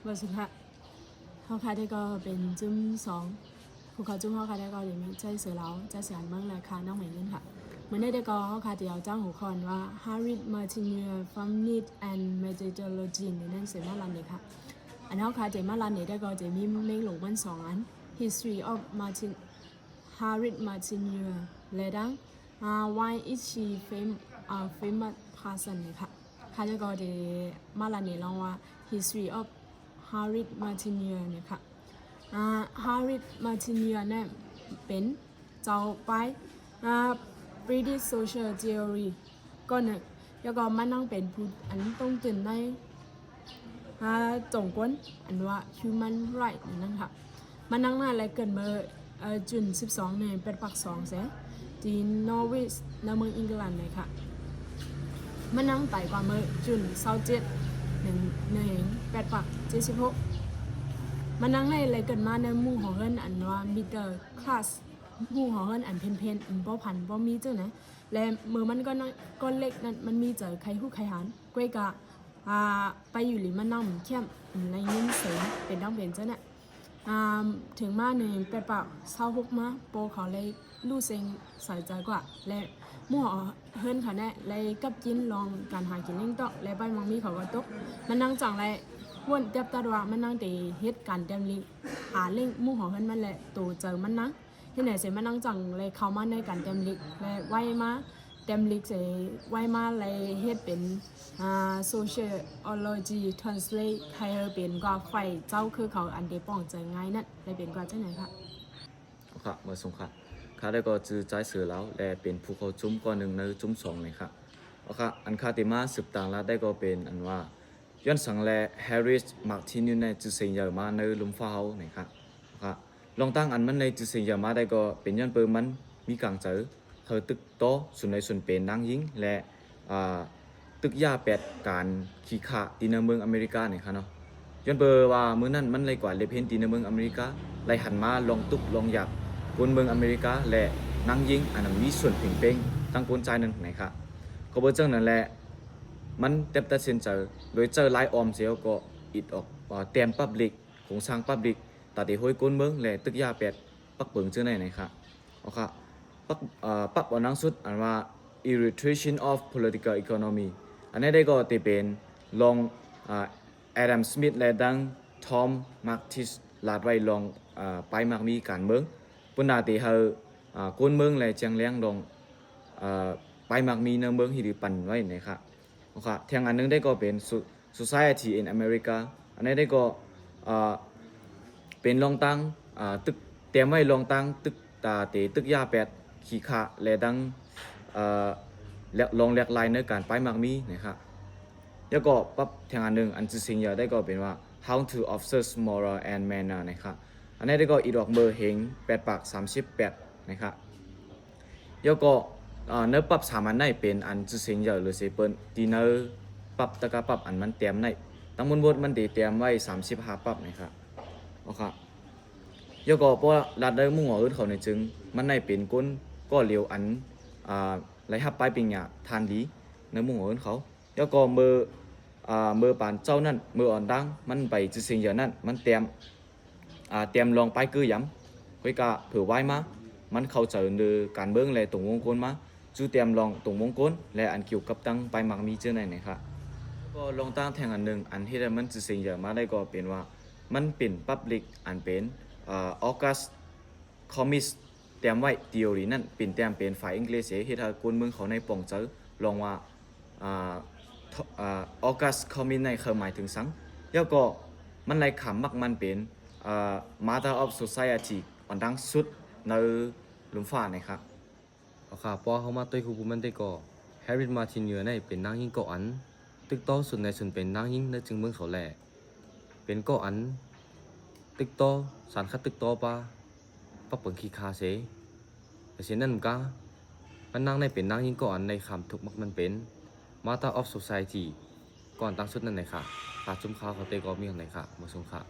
ບໍ່ສຸຂະ ເຮົາຄະແຕ່ກໍເປັນຈຸ້ມສອງ ຜູ້ເຂົ້າຈຸ້ມເຮົາຄະແຕ່ກໍເດມີ ໃຈເສືອລາວ ໃຈເສືອອັນເມືອງ ແລະ ຄະນ້ອງໃໝເງິນຄະ. ມື້ນີ້ແຕ່ກໍເຮົາຄະຈະເອົາຈ້າງຫົວຂໍ້ວ່າ Harriet Martineau Family and Methodology ນີ້ນັ້ນເສມາລັນນີ້ຄະ. ອັນເຮົາຄະຈະມາລັນນີ້ແຕ່ກໍຈະມີເມັງລົງມັນສອງອັນ History of Martin Harriet Martineau ແລະ ດັງ Why is she fam- a famous person ນີ້ຄະ. ຄະແຕ່ກໍຈະມາລັນນີ້ລອງວ່າ History of Harriet Martineau ນີ້ຄະ. Harriet Martineau ນັ້ນເປັນເຈົ້າປາຍ British social theory ກໍໜຶ່ງ ແລ້ວກໍມານັ່ງເປັນຜູ້ອັນຕົງຕົນໃນ ອາ ຕົງກົນ ອັນວ່າ human right ນັ້ນຄະ. ມານັ່ງນັ້ນແລະເກີດເມື່ອ ເອີ ຈຸນສິບສອງ ໜຶ່ງແປດປາກສອງເຊ ທີ່ Norwich ໃນເມືອງ England ນີ້ຄະ. ມານັ່ງຕາຍກວ່າເມື່ອຈຸນຊາວເຈັດ ໜຶ່ງແປດປາກເຈັດສິບຫົກ. ມານັ່ງນັ້ນແລະເກີດມາໃນໝູ່ຫໍເຮືອນອັນວ່າ middle class ໝູ່ຫໍເຮືອນອັນເພນໆ ບໍ່ຜັນບໍ່ມີເຈົ້ານາຍ ແລະ ເມື່ອມັນກໍນ້ອຍ ກໍເລັກນັ້ນ ມັນມີໃຈໃຄ່ຮູ້ໃຄ່ຫານ ກ້ວຍກະ ອາ ໄປຢູ່ລິມແມ່ນ້ຳແຄມ ໄດ້ເງິນເສີມເປັນດັງເປັນເຈົ້ານາຍ. ອາ ເຖິງມາໃນແປດປາກຊາວຫົກມາ ພໍ່ເຂົາໄດ້ຮູ້ເສັງສາຍໃຈກວ່າ ແລະ ໝູ່ເຮືອນເຂົາແນະໄດ້ກັບກິນລອງການຫາກິນລ້ຽງຕອກ ແລະ ໃບໝາກມີເຂົາກໍຕົກ. ມານັ່ງຈັ່ງໄດ້ວົນແຕັບຕັດວ່າ ມານັ່ງໄດ້ເຮັດການແຕ້ມລິກ ຫາລ້ຽງໝູ່ເຮືອນມັນ ແລະ ໂຕເຈົ້າມານັ່ງ ເຮັດໃດເສມານັ່ງຈັ່ງໄດ້ເຂົ້າມາໃນການແຕ້ມລິກ ແລະ ໄວ້ມາແຕ້ມລິກເສ ໄວ້ມາໄດ້ເຮັດເປັນ ອາ sociology translate ໃຫ້ເປັນກວ່າຝ່າຍເຈົ້າຄືເຂົາອັນເດປ້ອງໃຈງ່າຍນັ້ນ ໄດ້ເປັນກວ່າຈັ່ງໃດຄະ? ເອົາຄະ ເມື່ອສົງຄະ ຂ້າໄດ້ກໍຈື່ໃຈເສືອລາວ ແລະ ເປັນຜູ້ເຂົ້າຈຸ້ມກ້ອນໜຶ່ງໃນຈຸ້ມສອງນີ້ຄະ. ເອົາຄະ ອັນຂ້າທີ່ມາສືບຕາງລາດໄດ້ກໍເປັນອັນວ່າ ຍ້ອນສັງແລ Harriet Martineau ແນະ ຈື່ເສັງໃຫຍ່ມາໃນລຸ່ມຟ້າເຮົານີ້ຄະ. ຄະ ລອງຕັ້ງອັນມັນໄດ້ຈື່ເສັງໃຫຍ່ມາໄດ້ກໍເປັນຍ້ອນເປີມັນມີກາງໃຈ ເຮົາຕຶກຕໍ່ສ່ວນໃດສ່ວນເປັນນາງຍິງ ແລະ ອາ ຕຶກຢາແປດການຂີ້ຂ້າທີ່ໃນເມືອງອາເມລິການີ້ຄະເນາະ. ຍ້ອນເປີວ່າມື້ນັ້ນມັນໄດ້ກວາດເລັບເຫັນທີ່ໃນເມືອງອາເມລິກາ ໄດ້ຫັນມາລອງທຸກລອງຍາກຄົນເມືອງອາເມລິກາ ແລະ ນາງຍິງອັນນັ້ນມີສ່ວນເພງເພງທັງຄົນຊາຍນັ້ນນີ້ຄະ. ກໍເບີຈັ່ງນັ້ນແຫຼະ ມັນແຕ່ຕັດສິນໃຈໂດຍໃຊ້ລາຍອ້ອມເສຍກໍອິດອອກ ແຕ້ມ public ໂຄງສ້າງ public ຕາເຕໂຮຍກົນເມືອງ ແລະ ຕຶກຢາແປດປັກເປິງເຈີໃນນີ້ຄະ. ເອົາຄະ ປັບ ເອີ ປັບເອົາໜັງສຸດອັນວ່າ Illustration of Political Economy ອັນນີ້ໄດ້ກໍເຕເປັນລອງ ອາ Adam Smith ແລະ ດັງ Tom Marcus ລາດໄວ້ລອງ ອາ ປາຍໝາກມີການເມືອງ ປຸນນາເຕເຮົາ ອາ ກົນເມືອງ ແລະ ຈຽງແລງລອງ ອາ ປາຍໝາກມີໃນເມືອງທີ່ຖືປັນໄວ້ນີ້ຄະ. ເອົາຄະ ແທ່ງອັນໜຶ່ງໄດ້ກໍເປັນ So- Society in America ອັນນີ້ໄດ້ກໍ ອາ ເປັນລອງຕັ້ງ ອາ ຕຶກ ແຕ້ມໄວ້ລອງຕັ້ງຕຶກ ອາ ເຕຕຶກຢາແປດ ຂີ້ຂ້າ ແລະ ດັງ ອາ ແລະ ລອງແລກລາຍໃນການປາຍໝາກມີນີ້ຄະ. ແລ້ວກໍປັບແທ່ງອັນໜຶ່ງ ອັນຈື່ເສັງໃຫຍ່ໄດ້ກໍເປັນວ່າ How to Observe Moral and Manner ນີ້ຄະ. ອັນນີ້ໄດ້ກໍອິດອອກເມີເຫັງແປດປາກສາມສິບແປດນີ້ຄະ. ແລ້ວກໍ ອາ ໃນປັບສາມອັນໃນເປັນອັນຈື່ເສັງໃຫຍ່ ຫຼື ເສເປິນ ທີ່ໃນປັບຕະກະປັບອັນມັນແຕ້ມໃນ ທັງໝົດມັນໄດ້ແຕ້ມໄວ້ສາມສິບຫ້າປັບນີ້ຄະ. ເອົາຄະ ແລ້ວກໍເພາະວ່າລັດໃນໝູ່ເຮືອນເຂົານີ້ຈຶ່ງ ມັນໄດ້ເປັນຄົນກໍລຽວອັນ ອາ ໄດ້ຮັບປາຍປະລິນຍາທ່ານດີໃນໝູ່ເຮືອນເຂົາ. ແລ້ວກໍເມີ ອາ ເມີປານເຈົ້ານັ້ນ ເມີອອນດັງ ມັນໄປຈື່ເສັງໃຫຍ່ນັ້ນ ມັນແຕ້ມ ອາ ແຕ້ມລອງປາຍກືຢຳ ຂ້ອຍກະເຜີວວາຍມາ ມັນເຂົ້າໃຈເດີການເບິ່ງ ແລະ ຕົງວົງກົນມາ ຈື່ແຕ້ມລອງຕົງວົງກົນ ແລະ ອັນກ່ຽວກັບຕັ້ງປາຍໝາກມີເຈີໃນນີ້ຄະ. ກໍລອງຕັ້ງແທ່ງອັນໜຶ່ງ ອັນເຮັດໃຫ້ມັນຈື່ເສັງໃຫຍ່ມາໄດ້ກໍເປັນວ່າ ມັນເປັນ public ອັນເປັນ ອາ August Comte ແຕ້ມໄວ້ theory ນັ້ນ ເປັນແຕ້ມເປັນຝາອັງກິດເສ ເຮັດໃຫ້ຄົນເມືອງເຂົາໃນປ່ອງໃຈລອງວ່າ ອາ ອາ August Comte ໃນເຂົາໝາຍເຖິງສັງ ແລ້ວກໍມັນໄດ້ຂາມໝາກມັນເປັນ ອາ Mother of Society ອັນດັງສຸດໃນລຸ່ມຟ້ານີ້ຄະ. ເອົາຄະ ເພາະເຮົາມາຕົວະຄູບມັນໄດ້ກໍ Harriet Martineau ໃນເປັນນາງຍິງກໍອັນ ຕຶກຕໍ່ສ່ວນໃດສ່ວນເປັນນາງຍິງໃນຈຶ່ງເມືອງເຂົາແລະ ເປັນກໍອັນຕຶກຕໍ່ສານຄັດຕຶກຕໍ່ປາ ປັກເປິງຂີ້ຂ້າເສ. ແລະ ເຊັ່ນນັ້ນກະ ມັນນາງໃນເປັນນາງຍິງກໍອັນໃນຄຳຖືກໝາກມັນເປັນ Mother of Society ກ່ອນຕັ້ງສຸດນັ້ນໃນຄະ. ຄະ ຊຸມຂ່າວຂອງເຕກໍມີເທົ່າໃດຄະ ມາຊົມຄະ.